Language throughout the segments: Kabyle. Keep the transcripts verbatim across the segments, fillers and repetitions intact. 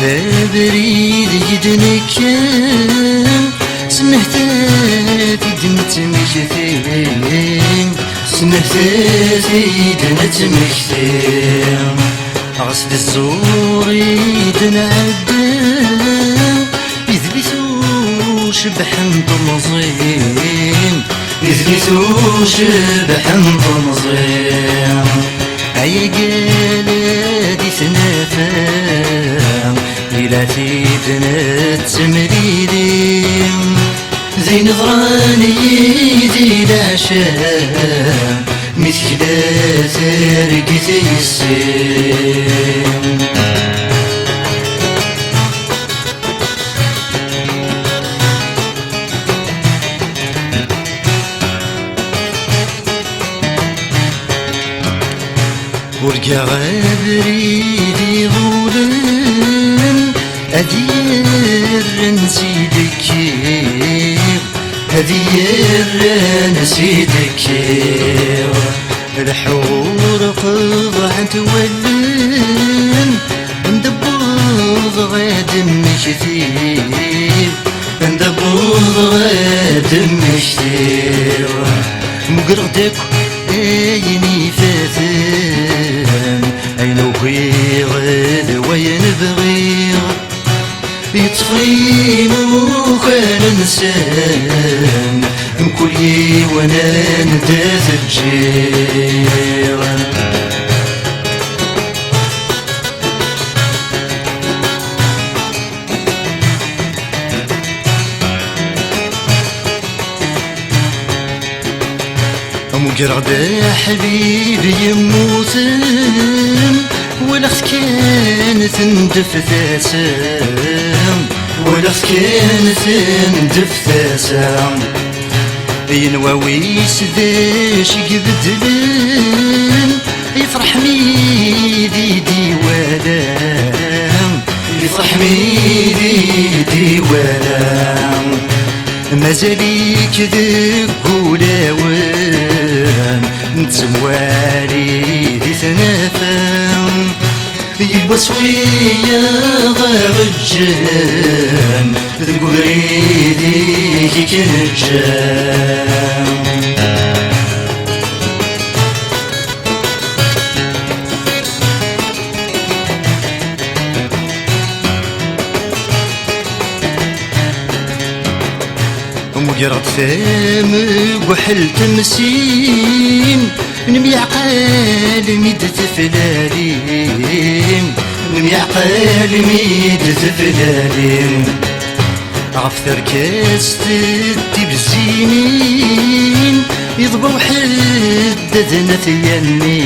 Abrid i d-nekkan, smehtat-id nettmekti, smehtat-id nettmekti. Ɣas d ẓẓur i d-nɛedda, idli-s ucebḥ n temẓi, idli-s ucebḥ n temẓi. Ay agal di tnafa, ila-t-id nettemlili. Din ḍran yid-i leɛca, mi tegla targit yes-i. Urgaɣ abrid iḍulen ad yerren s idekkiɣ, ad yerren s idekkiɣ. Leḥḥur qeḍɛent wallen, anda wwḍeɣ ad mmektiɣ, anda wwḍeɣ ad mmektiɣ. Mugreɣ-d akk ayen ifaten, ayen ugiɣ d wayen bɣiɣ. Yeṭṭef imukan-nsen, mkul yiwen anda t-ǧǧiɣ. Mugreɣ-d aḥbib yemmuten, walaɣ-t kan tendef tasa, walaɣ-t kan tendef tasa. Yenwa wis d acu i ibeddlen, yefreḥ mi d-iwala, yefreḥ mi d-iwala. Mazal-ik deg wulawen, nettemwali di tnafa. Yiwwas wiyaḍ aɣeǧǧen, deg ubrid i k-neǧǧen. Mugreɣ-d tamegḥelt m sin, nemyeɛqal mi d-teflalim, nemyeɛqal mi d-teflalim. Ɣef terkast d tibezzinin, yeḍba uḥeddad n At Yanni,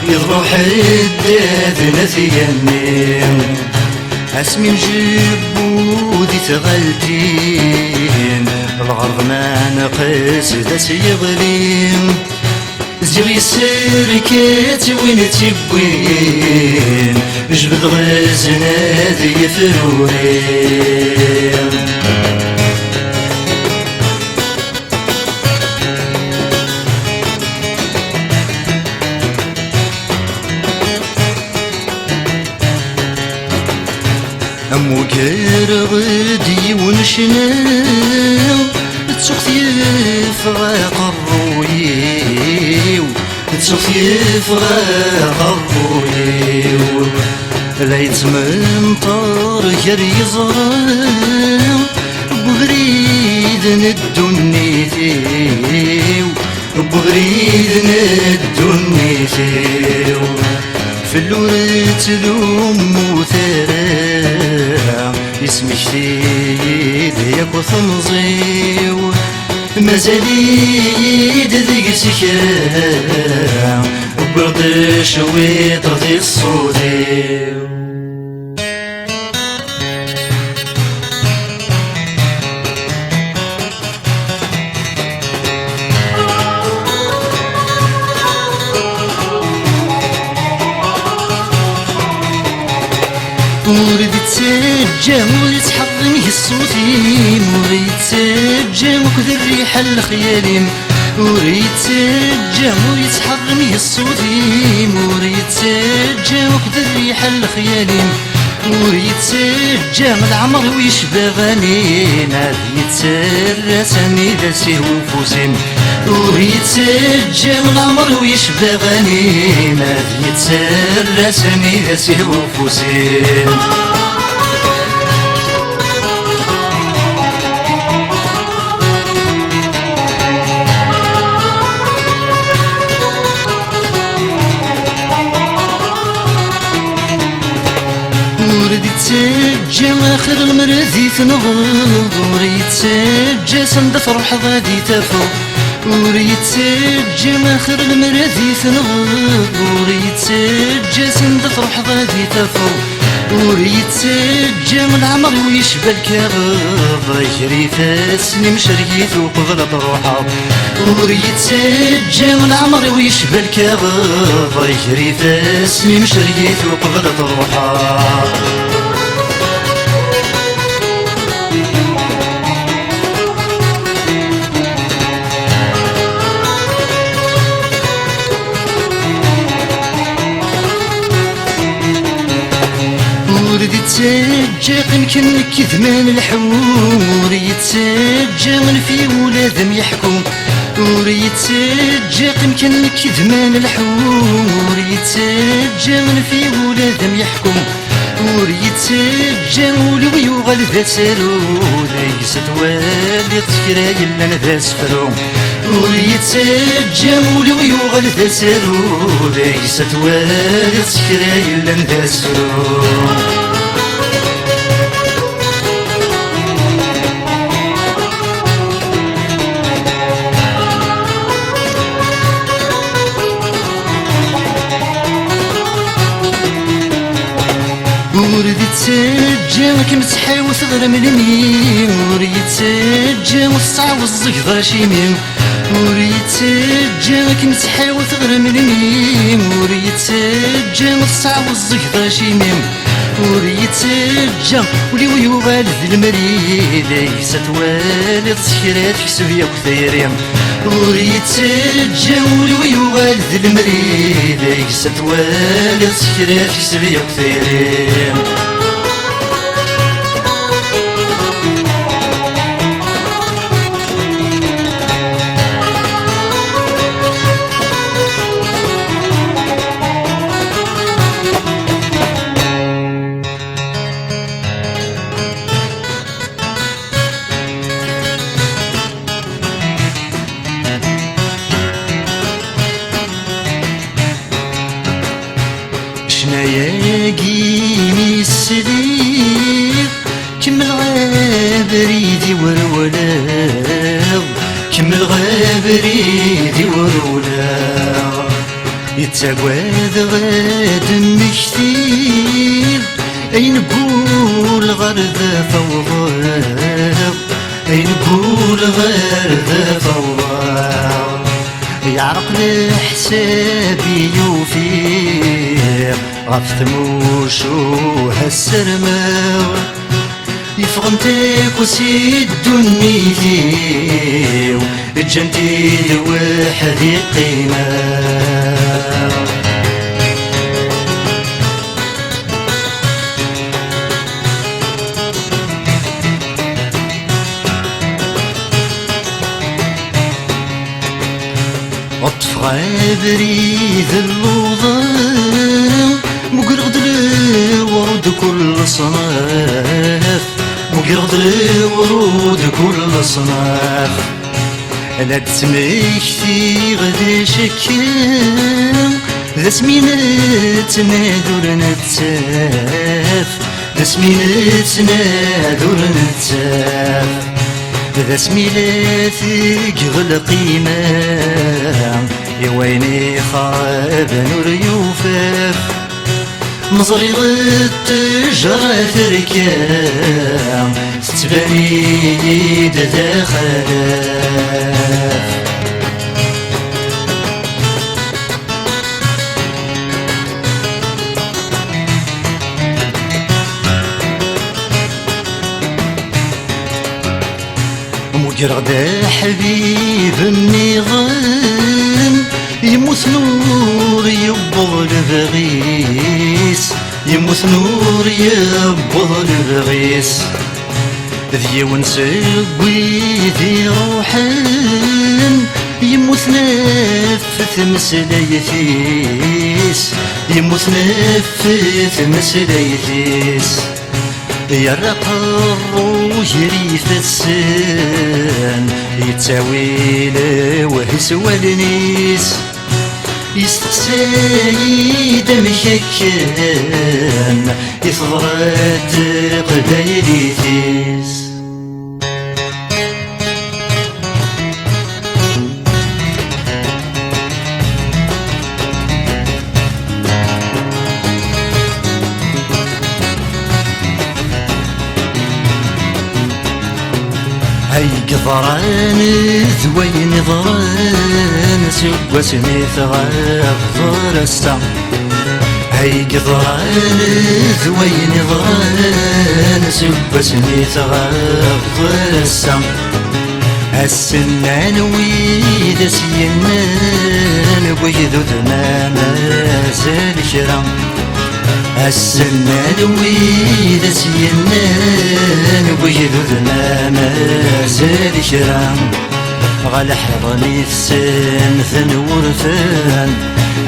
yeḍba uḥeddad n At Yanni. Asmi njebbu di tɣaltin, lɣerḍ ma neqs d as-yeḍli. Ziɣ yesserka-tt win tt-iwwin, jbed ɣezna d yefruri. Am ugareɣ-d yiwen ccna, ttuɣ-t yeffeɣ aqerruy-iw, ttuɣ-t yeffeɣ aqerruy-iw. La yettmenṭar gar yiẓra, deg ubrid n ddunit-iw, deg ubrid n ddunit-iw. Fell-ur ttdummut ara, ismekti-yi-d yakk temẓi-w. Mazal-iyi-d deg-s kra, wwiɣ-d cwiṭ di ṣṣut-iw. Ur d-ttaǧǧa, ur yettḥeḍḍim i ṣṣut-im, ur yettaǧǧa akk d rriḥa n lexyal-im. Ur yettaǧǧa, ur yettḥeḍḍim i ṣṣut-im, ur yettaǧǧa akk d rriḥa n lexyal-im. Ur yettaǧǧa leɛmer-iw yecba ɣanin, ad yettarra sani d asih ufus-im. Ur yettaǧǧa leɛmer-iw yecba ɣanin, ad yettarra sani d asih ufus-im. Ur d-ittaǧǧa axir lemmer ad i-tenɣeḍ, ur yettaǧǧa sanda truḥeḍ ad i-tafeḍ. Ur yettaǧǧa axir lemmer ad i-tenɣeḍ, ur yettaǧǧa sanda truḥeḍ ad i-tafeḍ. Ur yettaǧǧa leɛmer-iw yecba lkaɣeḍ, gar ifassen-im cerg-it uqbel ad truḥeḍ. Ur yettaǧǧa leɛmer-iw yecba lkaɣeḍ, gar ifassen-im cerg-it uqbel ad truḥeḍ. Ur d-ittaǧǧa qim kan nekk d ma nleḥḥu, ur yettaǧǧa anef-i ula d am-yeḥku. Ur yettaǧǧa qim kan nekk d ma nleḥḥu, ur yettaǧǧa anef-i ula d am-yeḥku. Ur yettaǧǧa ul-iw yuɣal d asaru, deg-s twaliḍ kra yellan d asefru. Ur yettaǧǧa ul-iw yuɣal d asaru, deg-s twaliḍ kra yellan d asefru. Ur d-ittaǧǧa ad kem-tḥiwet ɣer melmi, ur yettaǧǧa ad tesɛawzeḍ deg-s acimi. Ur yettaǧǧa ad kem-tḥiwet ɣer melmi, ur yettaǧǧa ad tesɛawzeḍ deg-s acimi. Ur yettaǧǧa ul-iw yuɣal d lemri, deg-s twaliḍ s kra tekseb yakk tayri. Ur yettaǧǧa ul-iw yuɣal d lemri, deg-s twaliḍ s kra tekseb yakk tayri. Ccna-agi mi sliɣ, kemmleɣ abrid i wrewleɣ, kemmleɣ abrid i wrewleɣ. Yettagad ad d-mmektiɣ, ayen ggul ɣer da tawḍeɣ, ayen ggul ɣer da tawḍeɣ. Yeɛreq leḥsab i yufiɣ ɣef tmucuha ssarmeɣ. Yeffɣent akk si ddunit-iw, ǧǧant-id weḥd-i qqimeɣ. Ṭṭfeɣ abrid n luḍa, mugreɣ-d lewrud kul leṣnaf, mugreɣ-d lewrud kul leṣnaf. La d-ttmektiɣ d ccekk, d asmi nettnad ur nettaf, d asmi nettnad ur nettaf, d asmi la teg lqima i wayen ixerben ur yufaf. Meẓriɣ ttejra terka, tettban-iyi-d d axlaf. Mugreɣ-d aḥbib nniḍen, yemmuten ur yewweḍ lebɣi-s, Yemmut Nur yewweḍ lebɣi-s, d yiwen seg wid iruḥen. Yemmut nef tmeslayt-is, yemmut nef tmeslayt-is. Yerra aqerru gar ifassen, yettawi lewhi s wallen-is. Yesteqsay-d amek akken i teḍra teqbaylit-is. Ay yeḍran d wayen iḍran seg wasmi tɣab ɣer ass-a. Ay yeḍran d wayen iḍran seg wasmi tɣab ɣer ass-a. Ass-nnan wid as-yennan wid udman mazal kra. Ass-nnan wid as-yennan wid udman mazal kra. Ɣer leḥḍen i tessen ten wurfan,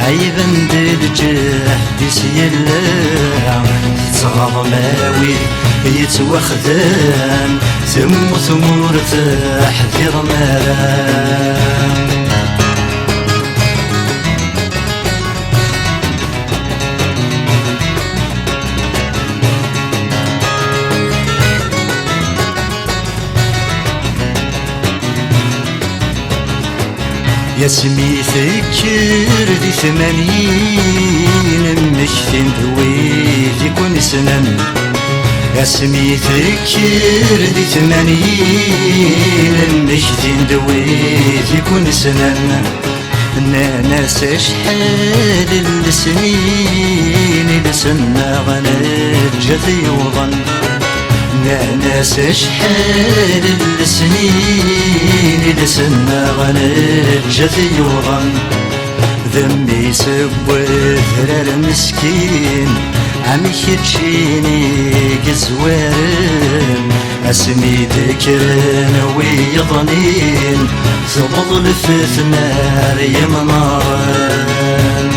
ɛiben-d lǧehd-is yella. Tettɣaḍ ma wid yettwaxdan, temmut ur teḥdiṛ ara. Asmi tekker di tmanyin, mmektin-d wid i ken-ssnen. Asmi tekker di tmanyin, mmektin-d wid i ken-ssnen. Nnan-as acḥal n lesnin i d-semmaɣ neǧǧa-t yuḍen. Nnan-as acḥal n lesnin i d-semmaɣ neǧǧa-t yuḍen. D mmi-s n wedrar meskin, am keččini yezwaren. Asmi d-kkren wiyeḍnin, tewweḍ lfetna ar yemnaṛen.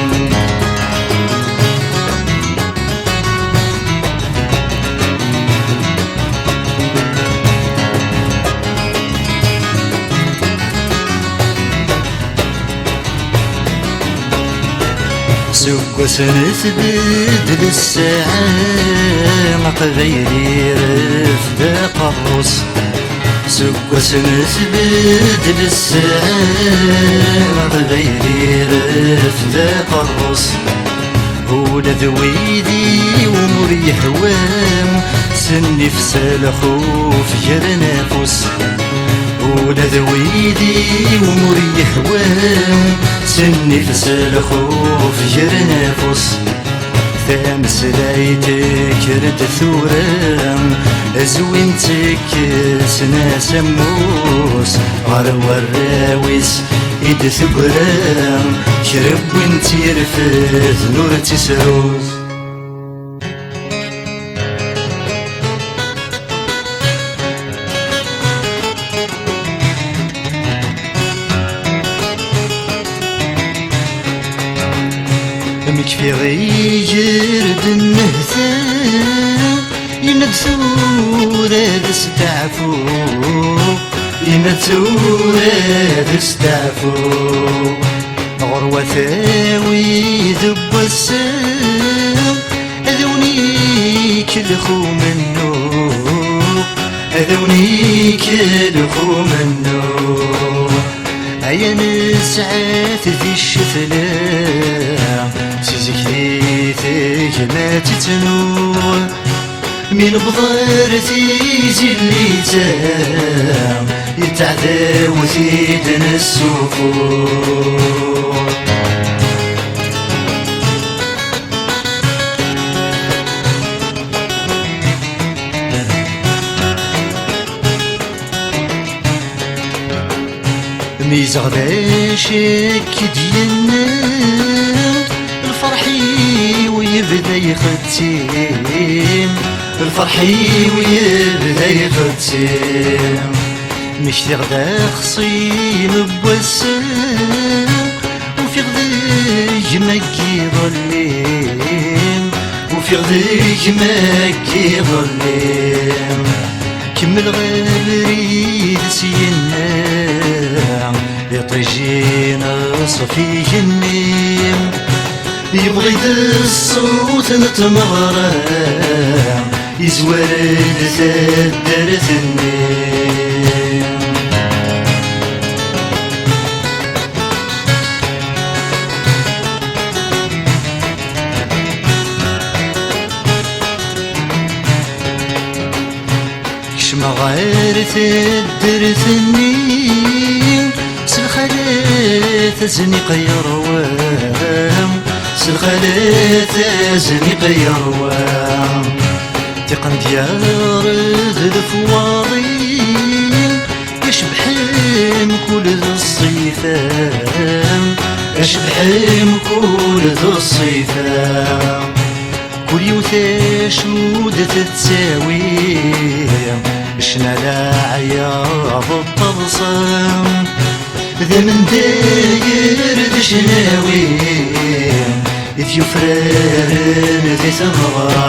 Seg wasmi tbeddel ssaɛa, aqbayli irfed aqerru-s. Seg wasmi tbeddel ssaɛa, aqbayli irfed aqerru-s. Ula d wid iwumi ur yehwa, s nnif s lxuf gren afus. Ula d wid iwumi ur yehwa, s nnif s lxuf gren afus. Tameslayt tekker-d tura, zwin-tt, kksen-as ammus. Ɣer warraw-is i d-teggra, kra n win tt-irefden ur tt-isrus. Mi kfiɣ iger d nnehta, yenna-d tura d steɛfu, yenna-d tura d steɛfu. Ɣur-wat awi deg wass-a, ad awen-ikellex umennuɣ, ad awen-ikellex umennuɣ. Aya nesɛa-t di ccetla, si zik di tegmat i ttnuɣ. Mi newweḍ ar tizi n llita, yettaɛdaw-t-id nessufuɣ. Mi yeẓɣel acu i k-d-yenna, Lferḥ-iw yebda ixettim, lferḥ-iw yebda ixettim. Mektiɣ-d axṣim n wass-a, ufiɣ deg-m agg iḍelli, ufiɣ deg-m agg iḍelli. Kemmleɣ abrid syenna, iṭij-in ṣṣef igenni. Yewweḍ-d ṣṣut n tmeɣra, yezwar-d taddart-nni. Kecmeɣ ɣer taddart-nni, s lxalat azniq yerwa, s lxalat azniq yerwa. Tiqendyar d lefwaḍi, acebḥ mkul d ṣṣifa, acebḥ mkul d ṣṣifa. Kul yiwet acu d-tettawi, ccna, leɛyaḍ d taḍsa, d amendayer d ccnawi, d yufraren di tmeɣra.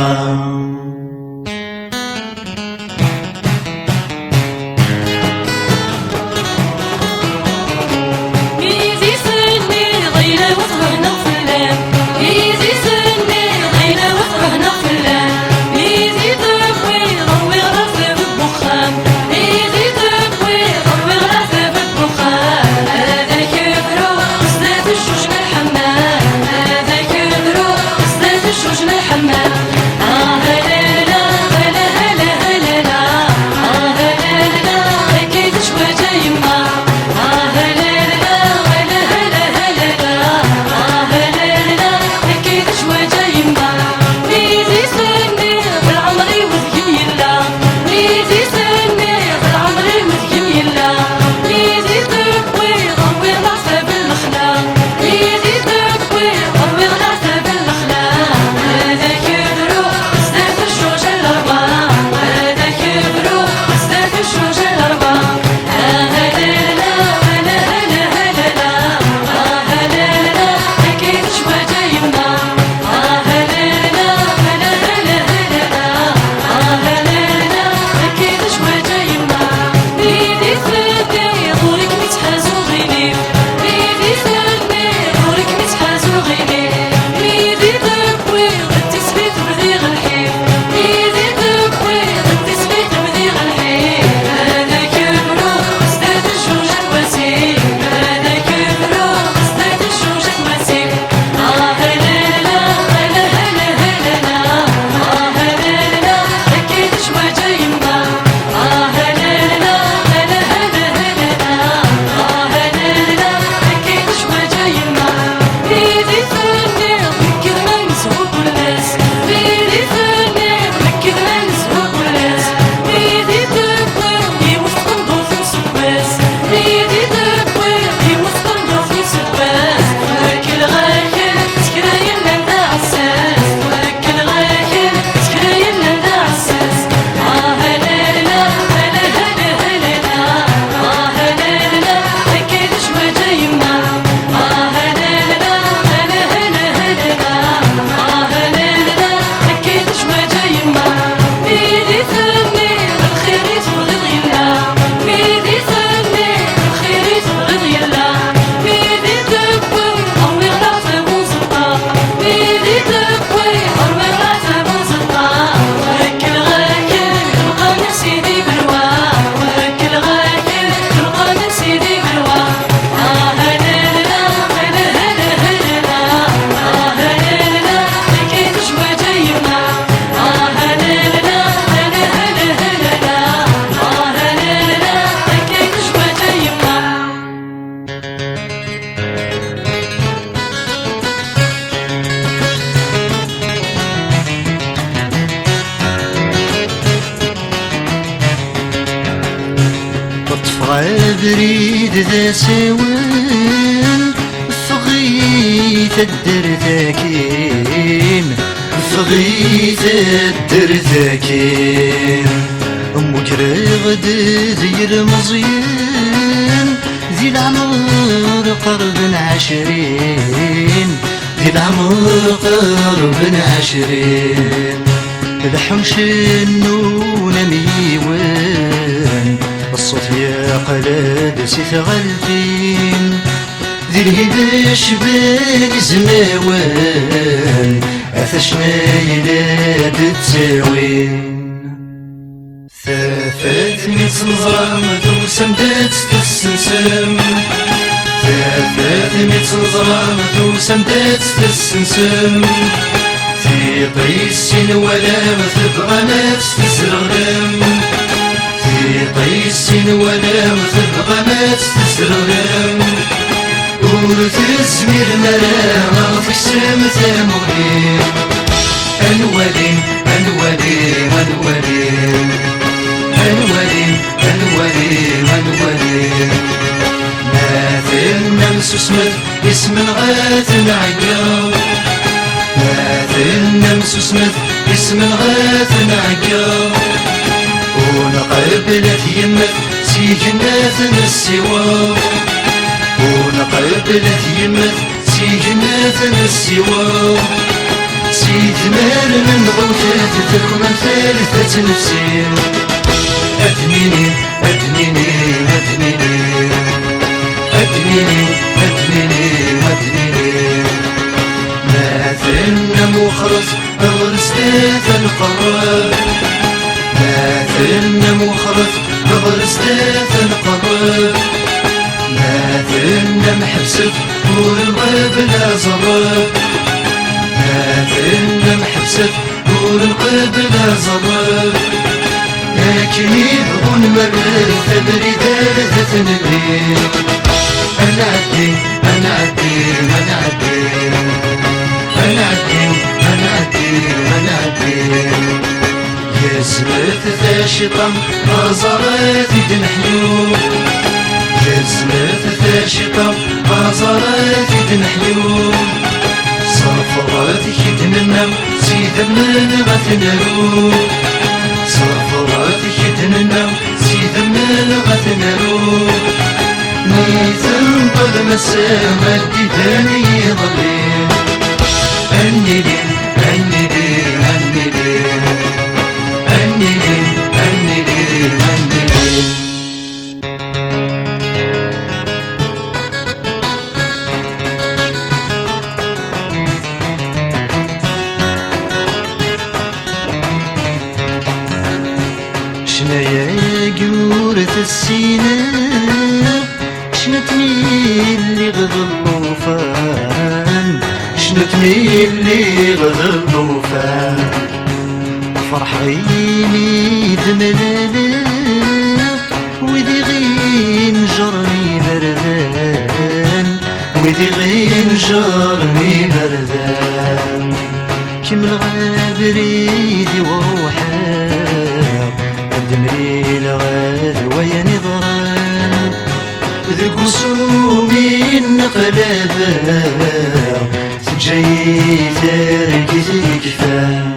Ṭṭfeɣ abrid d asawen, ffeɣ-it Taddart-akin, ffeɣ i taddart-akin. Mmugreɣ-d d yilmeẓyen, di leɛmer qerben ɛecrin, di leɛmer qerben ɛecrin. Leḥḥun cennun am yiwen, ṣṣut yeqla-d si tɣaltin. Di lhiba cban izmawen, a tacna yella d-ttawin. Tafat mi tt-neẓram tusam-d ad tt-tessensem. Tafat mi tt-neẓram tusam-d ad tt-tessensem. Tiṭ-is sin walam tebɣam ad tt-tesreɣlem. Tiṭ-is sin walam tebɣam ad tt-tesreɣlem. Ur tezmirem ara ad teksem tamuɣli. Ad nwali, ad nwali, ad nwali. Ad nwali, ad nwali, ad nwali. Ma tennam susmet, ismenɣ-aten ɛeggeḍ. Ma tennam susmet, ismenɣ-aten ɛeggeḍ. Ur nqebbel ad yemmet s yigenni ad t-nessiweḍ. Ur nqebbel ad yemmet s yigenni ad t-nessiweḍ. S yedmaren n tɣewt takmamt ar tettnefsi. Ad nini, ad nini, ad nini. Ad nini, ad nini, ad nini. Ma tennam wexret, ɣer sdat ad nqerreb. Ma tennam wexret, ɣer sdat ad nqerreb. Ma tennam ḥebset, ur nqebbel aẓerreb. Ma tennam ḥebset, ur nqebbel aẓerreb. Akken i bɣun merret abrid ar dat-nni. Ad nɛeddi, ad nɛeddi, ad nɛeddi. Ad nɛeddi, ad nɛeddi, ad nɛeddi. Gezmet taciṭa, aẓar ad t-id-neḥyu. Gezmet taciṭa, aẓar ad t-id-neḥyu. Ṣerfeḍ ad t-id-nenna, s idammen ad t-naru. Ṣerfeḍ ad t-id-nenna, s idammen ad t-naru. Mi tenṭel massa ad d-iban yiḍelli. Ad nili, ad nili, ad nili. Ad nili, ad nili, ad nili. Ccna-agi ur tessineɣ, ccna-tt mi lliɣ d llufan, ccna-tt mi lliɣ d llufan. Ferḥeɣ imi d-mlaleɣ wid i ɣ-inejren iberdan, wid i ɣ-inejren iberdan. Kemmleɣ abrid-iw ruḥeɣ, ad d-mlileɣ d wayen iḍran. Deg usumi nneqlabeɣ, teǧǧa-yi targit yekfan.